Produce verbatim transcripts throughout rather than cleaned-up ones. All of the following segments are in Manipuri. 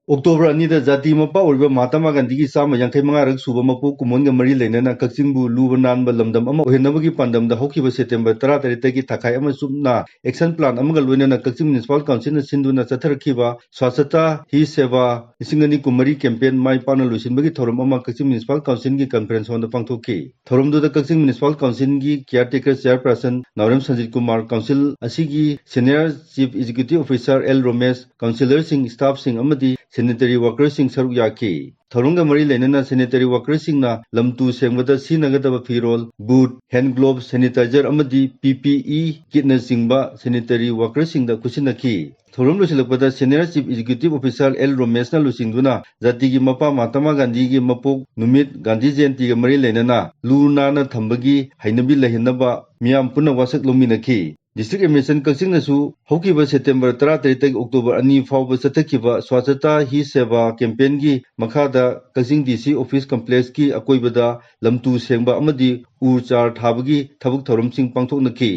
ꯑꯣꯛꯇꯣꯕꯔ ꯑꯅꯤꯗ ꯖꯥꯇꯤ ꯃꯄꯥ ꯑꯣꯏꯔꯤꯕ ꯃꯍꯥꯇꯃꯥ ꯒꯥꯟꯙꯤꯒꯤ ꯆꯥꯝꯃ ꯌꯥꯡꯈꯩ ꯃꯉꯥꯔꯛ ꯁꯨꯕ ꯃꯄꯣꯛ ꯀꯨꯝꯑꯣꯟꯒ ꯃꯔꯤ ꯂꯩꯅꯅ ꯀꯛꯆꯤꯡꯕꯨ ꯂꯨꯕ ꯅꯥꯟꯕ ꯂꯝꯗꯝ ꯑꯃ ꯑꯣꯏꯍꯟꯅꯕꯒꯤ ꯄꯥꯟꯗꯝꯗ ꯍꯧꯈꯤꯕ ꯁꯦꯞꯇꯦꯝꯕꯔ ꯇꯔꯥ ꯇꯔꯦꯠꯇꯒꯤ ꯊꯥꯈꯥꯏ ꯑꯃ ꯆꯨꯞꯅ action plan ꯑꯃꯒ ꯂꯣꯏꯅꯅ ꯀꯛꯆꯤꯡ ꯃ꯭ꯌꯨꯅꯤꯁꯤꯄꯥꯜ ꯀꯥꯎꯟꯁꯤꯜꯅ ꯁꯤꯟꯗꯨꯅ ꯆꯠꯊꯔꯛꯈꯤꯕ ꯁ꯭ꯋꯥꯁꯇꯥ ꯍꯤ ꯁꯦꯕꯥ ꯂꯤꯁꯤꯡ ꯑꯅꯤ ꯀꯨꯟꯃꯔꯤ campaign ꯃꯥꯏ ꯄꯥꯛꯅ ꯂꯣꯏꯁꯤꯟꯕꯒꯤ ꯊꯧꯔꯝ ꯑꯃ ꯀꯛꯆꯤꯡ ꯃ꯭ꯌꯨꯅꯤꯁꯤꯄꯥꯜ ꯀꯥꯎꯟꯁꯤꯜꯒꯤ conference hallꯗ ꯄꯥꯡꯊꯣꯛꯈꯤ꯫ ꯊꯧꯔꯝꯗꯨꯗ ꯀꯛꯆꯤꯡ ꯃ꯭ꯌꯨꯅꯤꯁꯤꯄꯥꯜ ꯀꯥꯎꯟꯁꯤꯜꯒꯤ caretaker chairperson Naorem Sanjit Kumar, council ꯑꯁꯤꯒꯤ senior chief executive officer L Romesh, ꯀꯥꯎꯟꯁꯤꯜꯂꯔꯁꯤꯡ, staffꯁꯤꯡ ꯑꯃꯗꯤ sanitary workerꯁꯤꯡ ꯁꯔꯨꯛ ꯌꯥꯈꯤ꯫ ꯊꯧꯔꯝꯒ ꯃꯔꯤ ꯂꯩꯅꯅ sanitary workerꯁꯤꯡꯅ ꯂꯝ ꯇꯨ ꯁꯦꯡꯕꯗ ꯁꯤꯖꯤꯟꯅꯒꯗꯕ ꯐꯤꯔꯣꯜ, boot, hand gloves, sanitizer ꯑꯃꯗꯤ P P E kitꯅꯆꯤꯡꯕ sanitary workerꯁꯤꯡꯗ ꯈꯨꯠꯁꯤꯟꯅꯈꯤ꯫ ꯊꯧꯔꯝ ꯂꯣꯏꯁꯤꯜꯂꯛꯄꯗ senior chief executive officer L ꯔꯣꯃꯦꯁꯅ ꯂꯨꯆꯤꯡꯗꯨꯅ ꯖꯥꯇꯤꯒꯤ ꯃꯄꯥ ꯃꯍꯥꯇꯃꯥ ꯒꯥꯟꯙꯤꯒꯤ ꯃꯄꯣꯛ ꯅꯨꯃꯤꯠ, ꯒꯥꯟꯙꯤ ꯖꯌꯟꯇꯤꯒ ꯃꯔꯤ ꯂꯩꯅꯅ ꯂꯨ ꯅꯥꯟꯅ ꯊꯝꯕꯒꯤ ꯍꯩꯅꯕꯤ ꯂꯩꯍꯟꯅꯕ ꯃꯤꯌꯥꯝ ꯄꯨꯟꯅ ꯋꯥꯁꯛ ꯂꯧꯃꯤꯟꯅꯈꯤ꯫ District Administration ꯀꯛꯆꯤꯡꯅꯁꯨ ꯍꯧꯈꯤꯕ ꯁꯦꯞꯇꯦꯝꯕꯔ ꯇꯔꯥ ꯇꯔꯦꯠꯇꯒꯤ ꯑꯣꯛꯇꯣꯕꯔ ꯑꯅꯤ ꯐꯥꯎꯕ ꯆꯠꯊꯈꯤꯕ ꯁ꯭ꯋꯥꯁꯇꯥ ꯍꯤ ꯁꯦꯕꯥ campaignꯒꯤ ꯃꯈꯥꯗ ꯀꯛꯆꯤꯡ D C office complexꯀꯤ ꯑꯀꯣꯏꯕꯗ ꯂꯝꯇꯨ ꯁꯦꯡꯕ ꯑꯃꯗꯤ ꯎ ꯆꯥꯔ ꯊꯥꯕꯒꯤ ꯊꯕꯛ ꯊꯧꯔꯝꯁꯤꯡ ꯄꯥꯡꯊꯣꯛꯅꯈꯤ꯫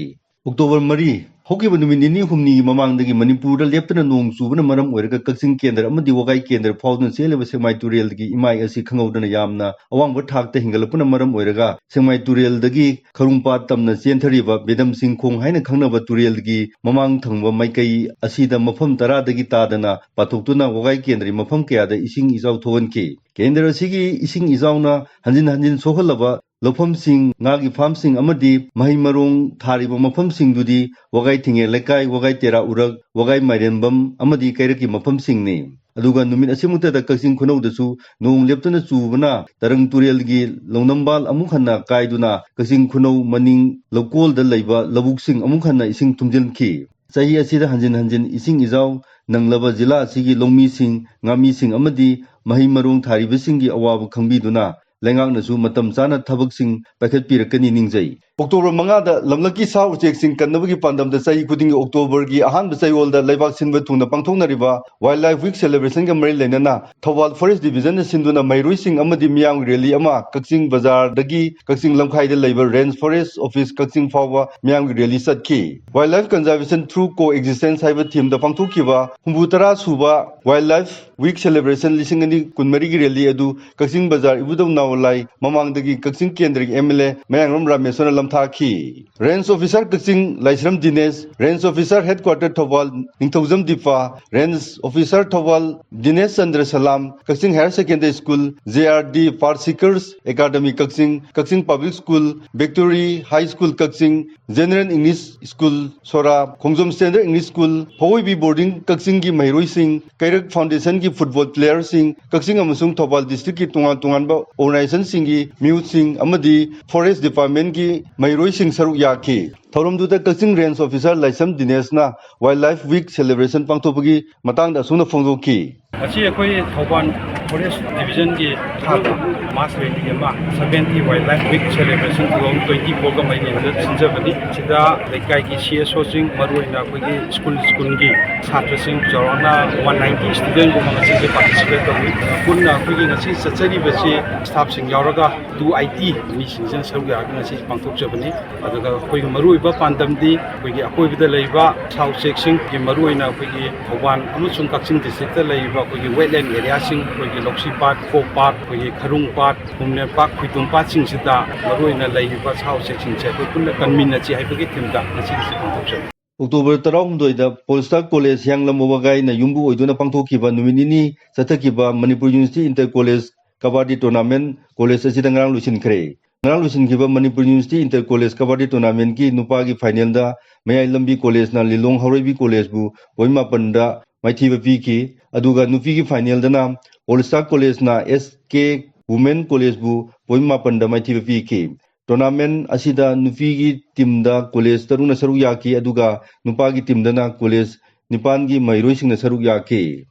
ꯑꯣꯛꯇꯣꯕꯔ ꯃꯔꯤ, ꯍꯧꯈꯤꯕ ꯅꯨꯃꯤꯠ ꯅꯤꯅꯤ ꯍꯨꯝꯅꯤꯒꯤ ꯃꯃꯥꯡꯗꯒꯤ ꯃꯅꯤꯄꯨꯔꯗ ꯂꯦꯞꯇꯅ ꯅꯣꯡ ꯆꯨꯕꯅ ꯃꯔꯝ ꯑꯣꯏꯔꯒ ꯀꯛꯆꯤꯡ ꯀꯦꯟꯗ꯭ꯔ ꯑꯃꯗꯤ ꯋꯥꯒꯥꯏ ꯀꯦꯟꯗ꯭ꯔ ꯐꯥꯎꯗꯨꯅ ꯆꯦꯜꯂꯤꯕ ꯁꯦꯛꯃꯥꯏ ꯇꯨꯔꯦꯜꯒꯤ ꯏꯃꯥꯏ ꯑꯁꯤ ꯈꯪꯍꯧꯗꯅ ꯌꯥꯝꯅ ꯑꯋꯥꯡꯕ ꯊꯥꯛꯇ ꯍꯦꯟꯒꯠꯂꯛꯄꯅ ꯃꯔꯝ ꯑꯣꯏꯔꯒ ꯁꯦꯛꯃꯥꯏ ꯇꯨꯔꯦꯜꯗꯒꯤ ꯈꯔꯨꯡꯄꯥꯠ ꯇꯝꯅ ꯆꯦꯟꯊꯔꯤꯕ ꯕꯦꯗꯝ ꯆꯤꯡꯈꯣꯡ ꯍꯥꯏꯅ ꯈꯪꯅꯕ ꯇꯨꯔꯦꯜꯒꯤ ꯃꯃꯥꯡ ꯊꯪꯕ ꯃꯥꯏꯀꯩ ꯑꯁꯤꯗ ꯃꯐꯝ ꯇꯔꯥꯗꯒꯤ ꯇꯥꯗꯅ ꯄꯥꯊꯣꯛꯇꯨꯅ ꯋꯥꯒꯥꯏ ꯀꯦꯟꯗ꯭ꯔꯒꯤ ꯃꯐꯝ ꯀꯌꯥꯗ ꯏꯁꯤꯡ ꯏꯆꯥꯎ ꯊꯣꯛꯍꯟꯈꯤ꯫ ꯀꯦꯟꯗ꯭ꯔ ꯑꯁꯤꯒꯤ ꯏꯁꯤꯡ ꯏꯆꯥꯎꯅ ꯍꯟꯖꯤꯟ ꯍꯟꯖꯤꯟ ꯁꯣꯛꯍꯜꯂꯕ ꯂꯧꯐꯝꯁꯤꯡ, ꯉꯥꯒꯤ ꯐꯥꯔꯝꯁꯤꯡ ꯑꯃꯗꯤ ꯃꯍꯩ ꯃꯔꯣꯡ ꯊꯥꯔꯤꯕ ꯃꯐꯝꯁꯤꯡꯗꯨꯗꯤ ꯋꯥꯒꯥꯏ ꯊꯤꯡꯉꯦ ꯂꯩꯀꯥꯏ, ꯋꯥꯒꯥꯏ ꯇꯦꯔꯥ ꯎꯔꯛ, ꯋꯥꯒꯥꯏ ꯃꯥꯏꯔꯦꯟꯕꯝ ꯑꯃꯗꯤ ꯀꯩꯔꯛꯀꯤ ꯃꯐꯝꯁꯤꯡꯅꯤ꯫ ꯑꯗꯨꯒ ꯅꯨꯃꯤꯠ ꯑꯁꯤꯃꯛꯇꯗ ꯀꯛꯆꯤꯡ ꯈꯨꯅꯧꯗꯁꯨ ꯅꯣꯡ ꯂꯦꯞꯇꯅ ꯆꯨꯕꯅ ꯇꯔꯪ ꯇꯨꯔꯦꯜꯒꯤ ꯂꯧꯅꯝꯕꯥꯜ ꯑꯃꯨꯛ ꯍꯟꯅ ꯀꯥꯏꯗꯨꯅ ꯀꯛꯆꯤꯡ ꯈꯨꯅꯧ ꯃꯅꯤꯡ ꯂꯧꯀꯣꯜꯗ ꯂꯩꯕ ꯂꯧꯕꯨꯛꯁꯤꯡ ꯑꯃꯨꯛ ꯍꯟꯅ ꯏꯁꯤꯡ ꯊꯨꯝꯖꯤꯟꯈꯤ꯫ ꯆꯍꯤ ꯑꯁꯤꯗ ꯍꯟꯖꯤꯟ ꯍꯟꯖꯤꯟ ꯏꯁꯤꯡ ꯏꯆꯥꯎ ꯅꯪꯂꯕ ꯖꯤꯂꯥ ꯑꯁꯤꯒꯤ ꯂꯧꯃꯤꯁꯤꯡ, ꯉꯥꯃꯤꯁꯤꯡ ꯑꯃꯗꯤ ꯃꯍꯩ ꯃꯔꯣꯡ ꯊꯥꯔꯤꯕꯁꯤꯡꯒꯤ ꯑꯋꯥꯕ ꯈꯪꯕꯤꯗꯨꯅ ꯂꯩꯉꯥꯛꯅꯁꯨ ꯃꯇꯝ ꯆꯥꯅ ꯊꯕꯛꯁꯤꯡ ꯄꯥꯏꯈꯠꯄꯤꯔꯛꯀꯅꯤ ꯅꯤꯡꯖꯩ꯫ ꯑꯣꯛꯇꯣꯕꯔ ꯃꯉꯥꯗ ꯂꯝꯂꯛꯀꯤ ꯁꯥ ꯎꯆꯦꯛꯁꯤꯡ ꯀꯟꯅꯕꯒꯤ ꯄꯥꯟꯗꯝꯗ ꯆꯍꯤ ꯈꯨꯗꯤꯡꯒꯤ ꯑꯣꯛꯇꯣꯕꯔꯒꯤ ꯑꯍꯥꯟꯕ ꯆꯌꯣꯜꯗ ꯂꯩꯕꯥꯛ ꯁꯤꯟꯕ ꯊꯨꯡꯅ ꯄꯥꯡꯊꯣꯛꯅꯔꯤꯕ Wildlife Week Celebration ꯒ ꯃꯔꯤ ꯂꯩꯅꯅ ꯊꯧꯕꯥꯜ Forest Division ꯅ ꯁꯤꯟꯗꯨꯅ ꯃꯍꯩꯔꯣꯏꯁꯤꯡ ꯑꯃꯗꯤ ꯃꯤꯌꯥꯝꯒꯤ rally ꯑꯃ ꯀꯛꯆꯤꯡ ꯕꯖꯥꯔꯗꯒꯤ ꯀꯛꯆꯤꯡ ꯂꯝꯈꯥꯏꯗ ꯂꯩꯕ Range Forest Office ꯀꯛꯆꯤꯡ ꯐꯥꯎꯕ ꯃꯤꯌꯥꯝꯒꯤ rally ꯆꯠꯈꯤ꯫ Wildlife Conservation Through Co-Existence ꯍꯥꯏꯕ theme ꯗ ꯄꯥꯡꯊꯣꯛꯈꯤꯕ ꯍꯨꯝꯐꯨ ꯇꯔꯥ ꯁꯨꯕ Wildlife Week Celebration ꯂꯤꯁꯤꯡ ꯑꯅꯤ ꯀꯨꯟꯃꯔꯤꯒꯤ rally ꯑꯗꯨ ꯀꯛꯆꯤꯡ ꯕꯖꯥꯔ ꯏꯕꯨꯙꯧ ꯅꯥꯎꯂꯥꯏ ꯃꯃꯥꯡꯗꯒꯤ ꯀꯛꯆꯤꯡ ꯀꯦꯟꯗ꯭ꯔꯒꯤ M L A ꯃꯌꯥꯡꯂꯝ ꯔꯥꯃꯦꯁꯣꯔꯅ ꯂꯝꯊꯥꯈꯤ꯫ Range Officer Kakching Laishram Dinesh, Range Officer Headquarter Thoubal Ningthoujam Dipa, Range Officer Thoubal Dinesh Chandra Salam, Kakching Higher Secondary School, J R D Path Seekers Academy Kakching, Kakching Public School, Victory High School Kakching, General English School Sora, Khongjom Standard English School, Phouoibi boarding ꯀꯛꯆꯤꯡꯒꯤ ꯃꯍꯩꯔꯣꯏꯁꯤꯡ, ꯀꯩꯔꯛ ꯐꯥꯎꯟꯗꯦꯁꯟꯒꯤ ꯐꯨꯠꯕꯣꯜ ꯄ꯭ꯂꯦꯌꯔꯁꯤꯡ, ꯀꯛꯆꯤꯡ ꯑꯃꯁꯨꯡ ꯊꯧꯕꯥꯜ ꯗꯤꯁꯇ꯭ꯔꯤꯛꯀꯤ ꯇꯣꯉꯥꯟ ꯇꯣꯉꯥꯟꯕ ꯑꯣꯔꯒꯅꯥꯏꯖꯦꯁꯟꯁꯤꯡꯒꯤ ꯃꯤꯍꯨꯠꯁꯤꯡ ꯑꯃꯗꯤ ꯐꯣꯔꯦꯁ ꯗꯤꯄꯥꯔꯠꯃꯦꯟꯒꯤ ꯃꯍꯩꯔꯣꯏꯁꯤꯡ ꯁꯔꯨꯛ ꯌꯥꯈꯤ꯫ ꯊꯧꯔꯝꯗꯨꯗ ꯀꯛꯆꯤꯡ ꯔꯦꯟꯖ ꯑꯣꯐꯤꯁꯥꯔ ꯂꯥꯏꯁ꯭ꯔꯝ ꯗꯤꯅꯦꯁꯅ Wildlife Week Celebration ꯄꯥꯡꯊꯣꯛꯄꯒꯤ ꯃꯇꯥꯡꯗ ꯑꯁꯨꯝꯅ ꯐꯣꯡꯗꯣꯛꯈꯤ꯫ ꯉꯁꯤ ꯑꯩꯈꯣꯏ ꯊꯧꯕꯥꯜ ꯐꯣꯔꯦꯁ ꯗꯤꯕꯤꯖꯟꯒꯤ ꯊꯥꯗ ꯃꯥꯁ ꯔꯦꯂꯤ ꯑꯃ seventy Wildlife Week Celebration two thousand twenty four ꯒ ꯃꯔꯤ ꯂꯩꯅꯅ ꯁꯤꯟꯖꯕꯅꯤ꯫ ꯁꯤꯗ ꯂꯩꯀꯥꯏꯒꯤ C S O ꯁꯤꯡ, ꯃꯔꯨꯑꯣꯏꯅ ꯑꯩꯈꯣꯏꯒꯤ ꯁ꯭ꯀꯨꯜ ꯁ꯭ꯀꯨꯜꯒꯤ ꯁꯥꯇ꯭ꯔꯁꯤꯡ ꯆꯥꯎꯔꯥꯛꯅ one ninety student ꯒꯨꯝꯕ ꯉꯁꯤꯁꯦ participate ꯇꯧꯏ꯫ ꯄꯨꯟꯅ ꯑꯩꯈꯣꯏꯒꯤ ꯉꯁꯤ ꯆꯠꯆꯔꯤꯕꯁꯤ staff ꯁꯤꯡ ꯌꯥꯎꯔꯒ two eighty ꯃꯤꯁꯤꯡꯁꯤꯅ ꯁꯔꯨꯛ ꯌꯥꯔꯒ ꯉꯁꯤ ꯄꯥꯡꯊꯣꯛꯆꯕꯅꯤ꯫ ꯑꯗꯨꯒ ꯑꯩꯈꯣꯏꯒꯤ ꯃꯔꯨꯑꯣꯏꯕ ꯄꯥꯟꯗꯝꯗꯤ ꯑꯩꯈꯣꯏꯒꯤ ꯑꯀꯣꯏꯕꯗ ꯂꯩꯕ ꯁꯥ ꯎꯆꯦꯛꯁꯤꯡꯒꯤ, ꯃꯔꯨꯑꯣꯏꯅ ꯑꯩꯈꯣꯏꯒꯤ ꯊꯧꯕꯥꯜ ꯑꯃꯁꯨꯡ ꯀꯛꯆꯤꯡ ꯗꯤꯁꯇ꯭ꯔꯤꯛꯇ ꯂꯩꯔꯤꯕ ꯑꯩꯈꯣꯏꯒꯤ wetland area ꯁꯤꯡ, ꯑꯩꯈꯣꯏꯒꯤ ꯂꯧꯁꯤ ꯄꯥꯠ, ꯀꯣꯛ ꯄꯥꯠ, ꯑꯩꯈꯣꯏꯒꯤ ꯈꯔꯨꯡ ꯄꯥꯠ, ꯈꯨꯝꯂꯦꯟ ꯄꯥꯠ, ꯈꯨꯏꯗꯨꯝ ꯄꯥꯠꯁꯤꯡꯁꯤꯗ ꯃꯔꯨꯑꯣꯏꯅ ꯂꯩꯔꯤꯕ ꯁꯥ ꯎꯆꯦꯛꯁꯤꯡꯁꯦ ꯑꯩꯈꯣꯏ ꯄꯨꯟꯅ ꯀꯟꯃꯤꯟꯅꯁꯤ ꯍꯥꯏꯕꯒꯤ theme ꯗ ꯉꯁꯤꯒꯤꯁꯤ ꯄꯥꯡꯊꯣꯛꯆꯕꯅꯤ꯫ ꯑꯣꯛꯇꯣꯕꯔ ꯇꯔꯥꯍꯨꯝꯗꯣꯏꯗ ꯄꯣꯜꯁꯇꯥ ꯀꯣꯂꯦꯖ ꯍꯤꯌꯥꯡꯂꯝ ꯋꯥꯕꯒꯥꯏꯅ ꯌꯨꯝꯕꯨ ꯑꯣꯏꯗꯨꯅ ꯄꯥꯡꯊꯣꯛꯈꯤꯕ ꯅꯨꯃꯤꯠ ꯅꯤꯅꯤ ꯆꯠꯊꯈꯤꯕ ꯃꯅꯤꯄꯨꯔ ꯌꯨꯅꯤꯚꯔꯁꯤꯇꯤ ꯏꯟꯇꯔ ꯀꯣꯂꯦꯖ ꯀꯕꯥꯗꯤ ꯇꯣꯔꯅꯥꯃꯦꯟ ꯀꯣꯂꯦꯖ ꯑꯁꯤꯗ ꯉꯔꯥꯡ ꯂꯣꯏꯁꯤꯟꯈ꯭ꯔꯦ꯫ ꯉꯔꯥꯡ ꯂꯣꯏꯁꯤꯟꯈꯤꯕ ꯃꯅꯤꯄꯨꯔ ꯌꯨꯅꯤꯚꯔꯁꯤꯇꯤ ꯏꯟꯇꯔ ꯀꯣꯂꯦꯖ ꯀꯕꯥꯗꯤ ꯇꯣꯔꯅꯥꯃꯦꯟꯒꯤ ꯅꯨꯄꯥꯒꯤ ꯐꯥꯏꯅꯦꯜꯗ ꯃꯌꯥꯏ ꯂꯝꯕꯤ ꯀꯣꯂꯦꯖꯅ ꯂꯤꯂꯣꯡ ꯍꯥꯎꯔꯩꯕꯤ ꯀꯣꯂꯦꯖꯕꯨ ꯄꯣꯏꯟ ꯃꯥꯄꯟꯗ ꯃꯥꯏꯊꯤꯕ ꯄꯤꯈꯤ꯫ ꯑꯗꯨꯒ ꯅꯨꯄꯤꯒꯤ ꯐꯥꯏꯅꯦꯜꯗꯅ ꯄꯣꯜꯁꯇꯥ ꯀꯣꯂꯦꯖꯅ S K Women ꯀꯣꯂꯦꯖꯕꯨ ꯄꯣꯏꯟ ꯃꯥꯄꯟꯗ ꯃꯥꯏꯊꯤꯕ ꯄꯤꯈꯤ꯫ ꯇꯣꯔꯅꯥꯃꯦꯟ ꯑꯁꯤꯗ ꯅꯨꯄꯤꯒꯤ ꯇꯤꯝꯗ ꯀꯣꯂꯦꯖ ꯇꯔꯨꯛꯅ ꯁꯔꯨꯛ ꯌꯥꯈꯤ, ꯑꯗꯨꯒ ꯅꯨꯄꯥꯒꯤ ꯇꯤꯝꯗꯅ ꯀꯣꯂꯦꯖ ꯅꯤꯄꯥꯟꯒꯤ ꯃꯍꯩꯔꯣꯏꯁꯤꯡꯅ ꯁꯔꯨꯛ ꯌꯥꯈꯤ꯫